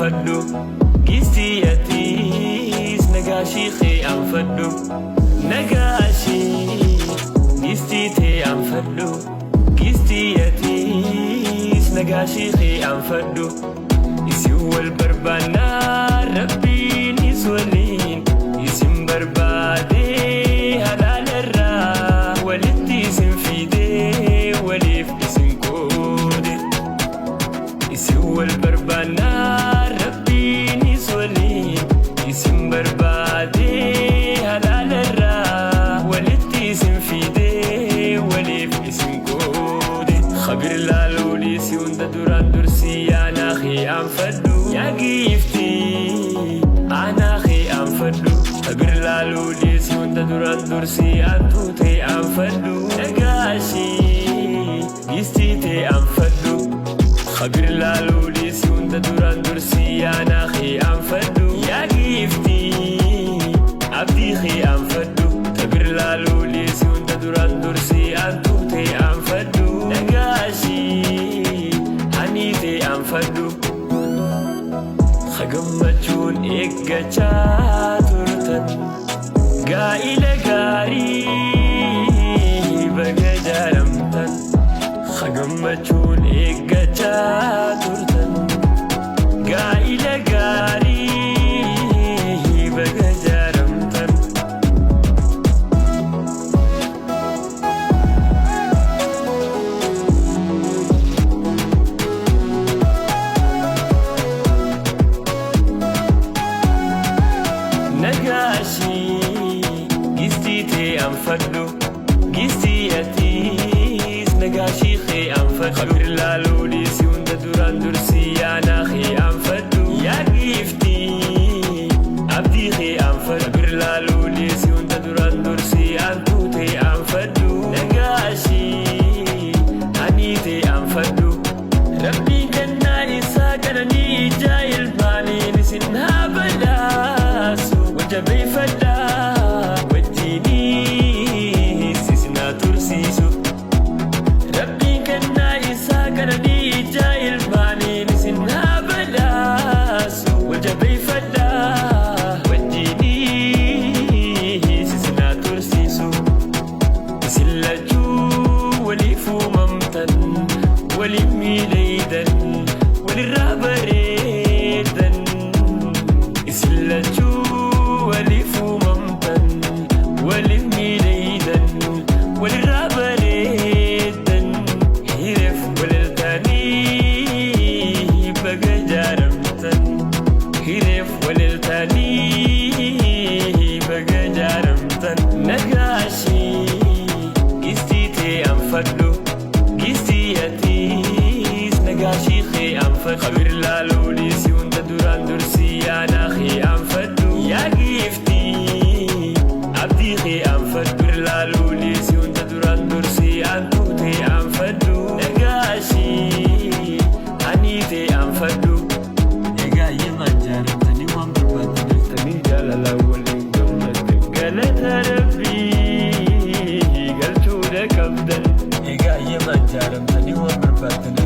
anfadhu. Giistii atiis nagaashii kee anfadhu. Nagaashii giistii tee anfadhu. Giistii atiis nagaashii kee anfadhu. Isin wal barbaannaa Rabbiinis waliin isin barbaadee halaalarraa walitti isin fidee waliif isin qoode. Isin wal barbaannaa Rabbiinis waliin isin barbaadee halaalarraa walitti isin fidee waliif isin qoode. Khabir laaluu dhiisi hunda duraan dursii aanaa kee anfadhu. Yaa giiftii aanaa kee anfadhu. Khabir laaluu dhiisi hunda duraan dursii aantuu tee anfadhu. Nagaashii giistii tee anfadhu. Khabir laaluu dhiisi hunda duraan dursii aanaa kee anfadhu. Yaa giiftii abdii kee anfadhu. Khabir laaluu dhiisi hunda duraan dursii aantuu tee anfadhu. Nagaashii hanii tee anfadhu. Gammachuun eeggachaa turtan gaa'ila gaarii baga jaaramtan. Gammachuun eeggachaa turtan gaa'ila gaarii baga jaaramtan. Nagaashii giistii tee anfadhu. Giistii atiis nagaashii kee anfadhu. Khabir laaluu dhiisi hunda duraan dursii aanaa kee anfadhu. Yaa giiftii abdii kee anfadhu. Khabir laaluu dhiisi hunda duraan dursii aantuu tee anfadhu. Nagaashii hanii tee anfadhu. Rabbiin kennaa isaa qananii ijaa ilmaaniin isin haa badhaasu. Wajabeeffadhaa wajjiniis isin haa tursiisu. Rabbiin kennaa isaa qananii ijaa ilmaaniin isin haa badhaasu. Wajabeeffadhaa wajjiniis isin haa tursiisu. Isin lachuu waliif uumamtan, waliin miidhaydan, walirraa bareedan. Isin lachuu waliif uumamtan, waliin miidhaydan, walirraa bareedan. Hireef waliltaanii baga jaaramtan. Hireef waliltaanii baga jaaramtan. Nagaashii giistii tee anfadhu. Giistii atiis nagaashii kee anfadhu. Khabir laaluu dhiisi hunda duraan dursii aanaa kee anfadhu. Yaa giiftii abdii kee anfadhu. Khabir laaluu dhiisi hunda duraan dursii aantuu tee anfadhu. Nagaashii hanii tee anfadhu. Egaa yemaan jaaramtanii waan barbaaddan galtanii jaalalaan waliin gammaddan. Galata Rabbii galchuudha qabdan. Egaa yemaan jaaramtanii waan barbaaddan